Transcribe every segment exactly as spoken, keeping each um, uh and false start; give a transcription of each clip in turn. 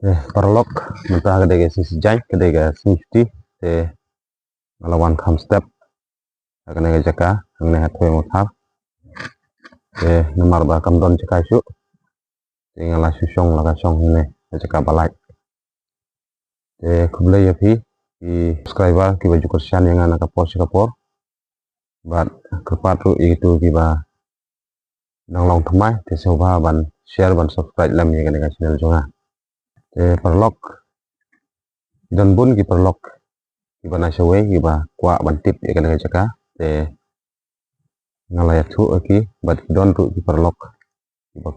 Te paralok, mynta ka dei ka sngi Saitjaiñ, ka dei ka sngi Sati, te nga la wan kham step ha kane ka jaka hangne ha Thawei Mawthar. Te namar ba kam don jaka shuh, te nga la shu shong la ka shong hangne ha jaka ba lait. Te khublei ïa phi ki subscriber kiba ju kyrshan ïa nga na ka por sha ka por. Bad kyrpad ruh ïa kito kiba nang long thymmai, te sngewbha ban share, ban subscribe lem ïa kane ka channel jong nga. Te paralok, don bun ki paralok kiba na shawei kiba kwah ban tip ïa kane ka jaka, te nga la ïathuh ïa ki, bad ki don ruh ki paralok kiba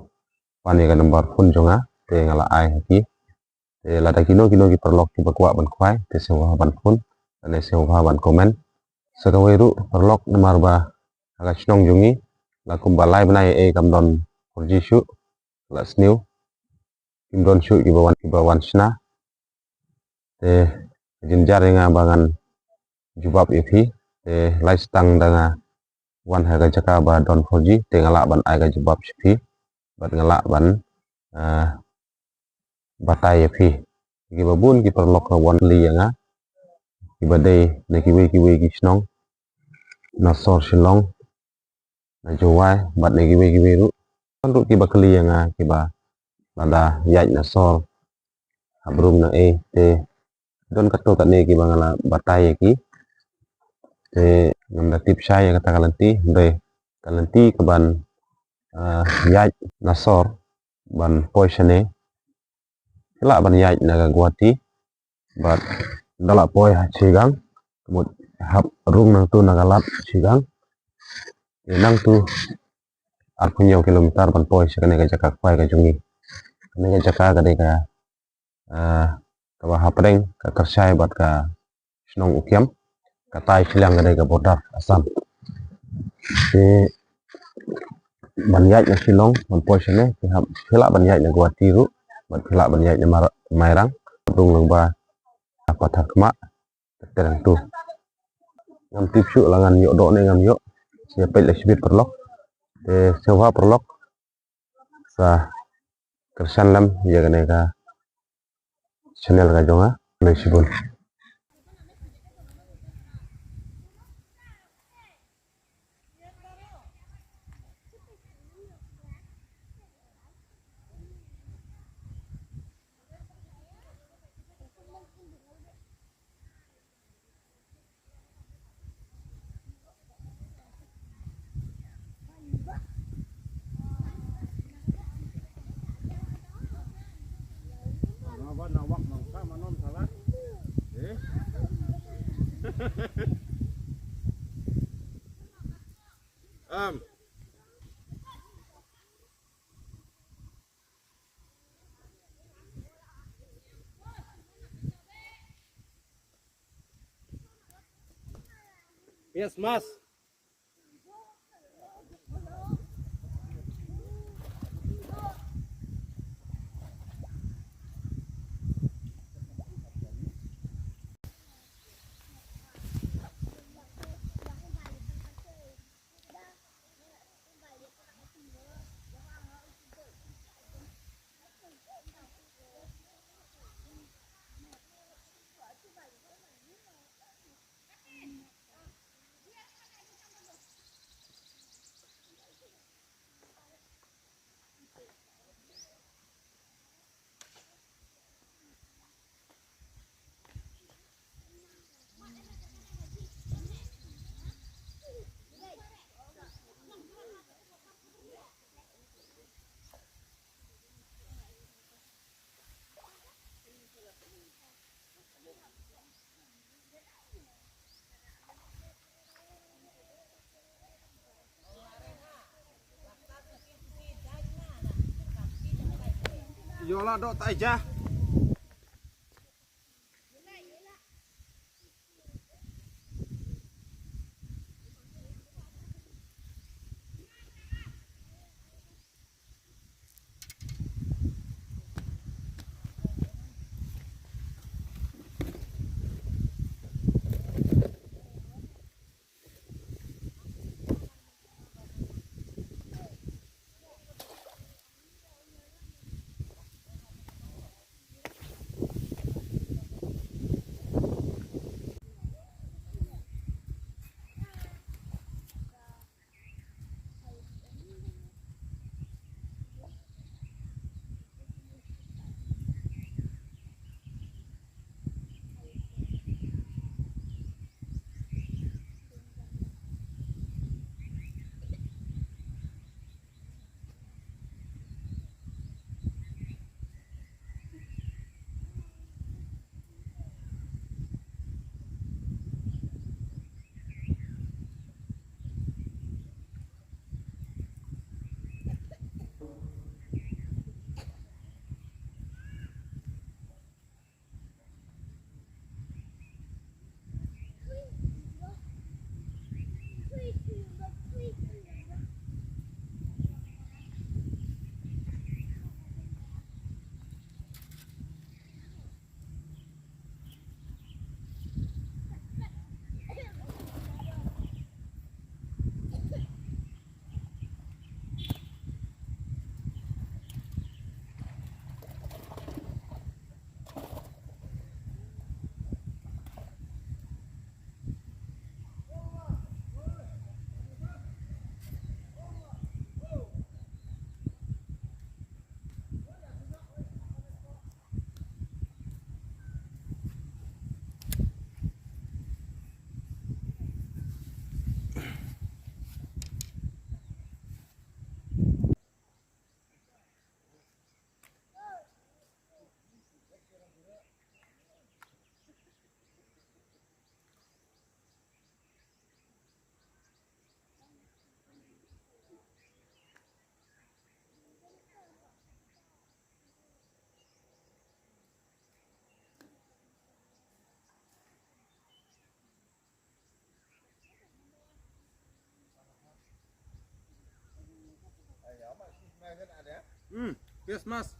pan ïa ka number phone jong nga, te nga la ai ha ki. Te lada kino kino ki paralok kiba kwah ban khwai, te sngewbha ban phone, lane sngewbha ban comment. Sa kawei ruh paralok, namar ba ha ka shnong jong ngi la kumba lai bnai ei kam don four G shuh, la sniew, kim don shuh kiba wan, kiba wan shna. Te ka jynjar ïa nga ba ngan jubab ïa phi. Te lai stang da nga wan ha ka jaka ba don four G, te nga lah ban ai ka jubab sha phi, bad nga lah ban, ah, batai ïa phi. Kiba bun ki paralok la wan kylli ïa nga, kiba dei na kiwei kiwei ki shnong, na sor Shillong, na Jowai, bad na kiwei kiwei ruh. Don ruh kiba kylli ïa nga kiba lada ïaid na sor hap rung na ei, te don katto katne kiba nga la batai ïa ki. Te ngam da tip shai ïa kata ka lynti, hynrei ka lynti kaban, ah, ïaid na sor ban poi shane, ki lah ban ïaid na ka Guwahati, bad da lah poi ha Chigang, ka mut hap rung nangtu na ka lad Chigang, te nangtu arphew hynñiew kilometer ban poi sha kane ka jaka khwai ka jong ngi. Kane ka jaka ka dei ka, ah, kaba hapdeng ka Kyrshai bad ka shnong Ukiam, ka tai shiliang ka dei ka border Assam. Te ban ïaid na Shillong ban poi shane, phi hap, phi lah ban ïaid na Guwahati ruh, bad phi lah ban ïaid na Mar-, Mairang, rung lyngba Patharkhmah, te nangtu. Ngam tip shuh la ngan ïoh doh ne ngam ïoh. Sa ïa peit la shibit paralok. Te sngewbha paralok, sa kyrshan lem ïa kane ka channel ka jong nga. Khublei shibun. Am. Yes, mas. Yola dok tak ijah. Hmm, Christmas.